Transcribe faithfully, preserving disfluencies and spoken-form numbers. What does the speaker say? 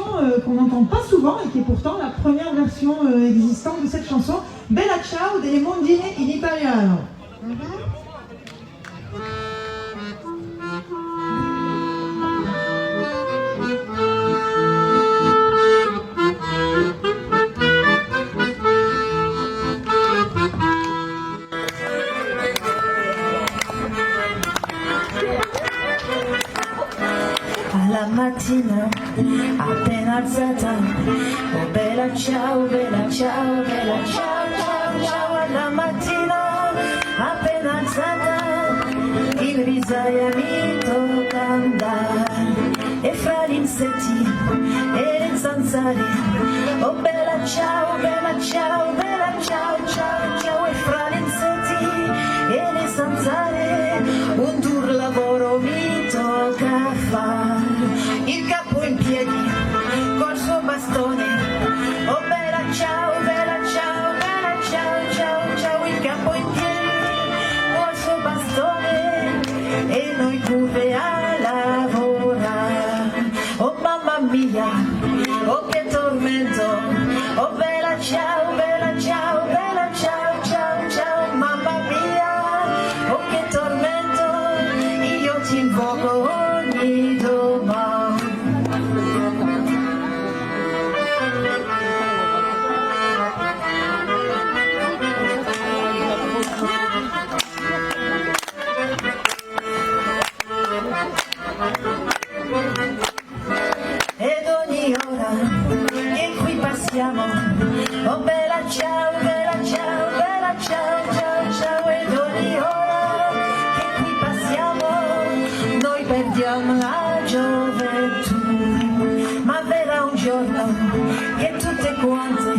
euh, qu'on n'entend pas souvent et qui est pourtant la première version, euh, existante de cette chanson, Bella Ciao delle Mondine in Italiano. A la matina, apena alçada, oh bella ciao, bella ciao, bella ciao, ciao, ciao. A la matina, apena alçada, il risaia mi tòca andar. E fra l'insèti e le zanzare, oh bella ciao, bella ciao, bella ciao, ciao, ciao. E fra l'insèti e le zanzare, un dur lavoro mi tòca far. Il capo in piedi, col suo bastone, oh bella ciao, bella ciao, bella ciao, ciao, ciao. Il capo in piedi, col suo bastone, e noi curre a lavorar. Oh mamma mia, oh che tormento, oh bella ciao, bella ciao, bella ciao, ciao, ciao, mamma mia, oh che tormento, io ti invoco ogni doman. Ed ogni ora che qui passiamo, oh bella ciao, bella ciao, bella ciao, ciao, ciao, ed ogni ora che qui passiamo, noi perdiamo la gioventù. Ma verrà un giorno che tutte quante